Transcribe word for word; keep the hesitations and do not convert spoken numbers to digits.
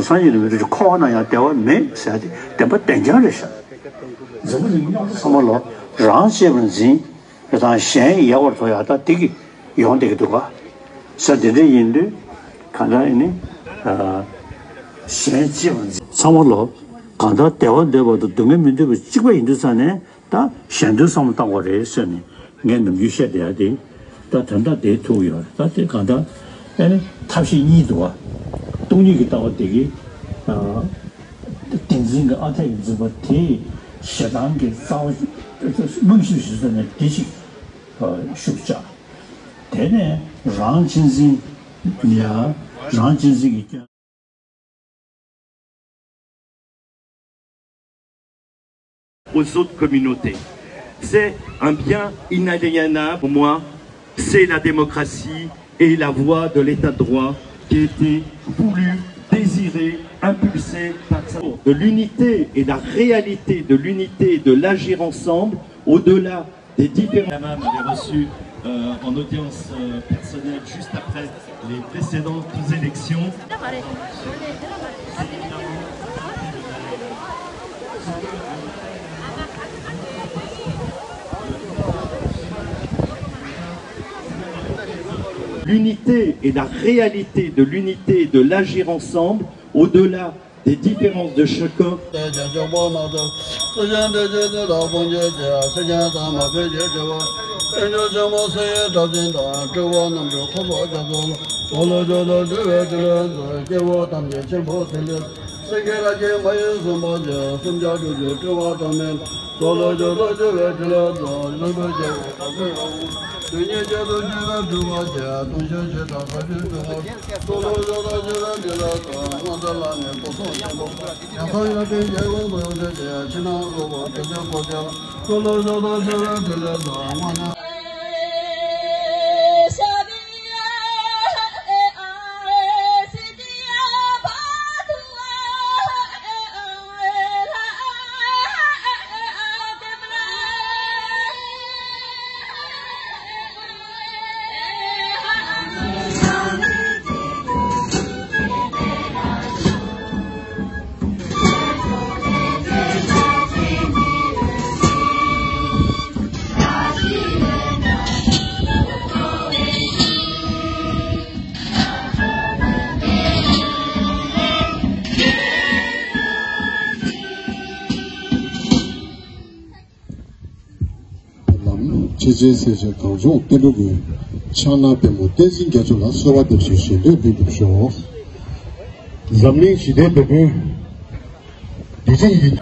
ན་སངས་རྒྱས་ཀྱི་མི་ཚོགས་ཀྱི་འཁོར་བ་ན་ཡང་བདེ་བ་མེད་ཟེར་ཡ་དེ་བདེན་པ་བདེན་རྐྱང་རེད་ཤག་འཛམ་བུ་གླིང་མཉམ་དུ་ཚང་མ་ལོ་རང་གཅེས་པར་འཛིན། རེད་དང་གཞན་ཡལ་བར་དོར་ཡ་ད་དེ་གི་ཡོང་བསྡད་ཀྱི་འདུག་ག་ས་དེ་འདྲ་ཡིན་དུས་གང་ལྟར་ཡིན་ནི་གཞན་གཅེས་པར་འཛིན་ཚང་མ་ལོ་གང་ལྟར་བདེ་བ་འདོད་པ་དང་སྡུག་བསྔལ་མི་འདོད་པ་གཅིག་པ་ཡིན་དུས་ཙང་ནས་ད་གཞན་དོན་བསམ་བློ་བཏང་དགོས་རེད་ཟེར་ནས་ངས་ནམ་རྒྱུན་བཤད་བསྡད་ཡ་དེ་ད་དོན་དག་དེ་ཐུག་ཡོད་རེད། ད་དེ་གང་ལྟར་ཨེ་ནི་ཐབས་ཤེས་གཉིས་འདུག་ག་སྟོང་ཉིད་ཀྱི་ལྟ་བ་དེ་གི་ཏིང་འཛིན་གྱི་ཨ་འཐས་ཀྱི་འཛིན་པ་དེ་ཞེ་སྡང་གི་རྩ་བ་རྨང་གཞི་ཞིག་བཟོས་ནས་དེ་ཞིག་ཤུགས་ཆག་དེ་ནས་རང་གཅེས་འཛིན་ཡ་རང་གཅེས་འཛིན་གྱི་སྐྱོན། Aux autres communautés. C'est un bien inaliénable pour moi, c'est la démocratie et la voie de l'état de droit qui a été voulue, désirée, impulsée par de l'unité et la réalité de l'unité de l'agir ensemble au-delà des différents. Madame avait reçu euh, en audience euh, personnelle juste après les précédentes élections. L'unité et la réalité de l'unité et de l'agir ensemble au-delà des différences de chacun. ལམ་ཆེ་ཆེན་སེར་བྱེས་གངས་ལྗོངས་བསྟན་འགྲོ་ཀུན། ཕྱག་ན་པདྨོ་བསྟན་འཛིན་རྒྱ་མཚོ་ལ། གསོལ་བ་འདེབས་སོ་ཞལ་འདོན་འབུལ་འགྲུབ་ཤོག་འཛམ་གླིང་ཞི་བདེའི་དེད་དཔོན་བདེ་སྐྱིད་ཡིན།